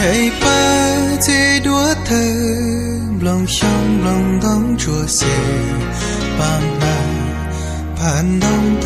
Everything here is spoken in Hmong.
Ev pab txiv duab tawg, nplooj xyoob nplooj ntoo tsuas xyem, pab hma phaj ntoo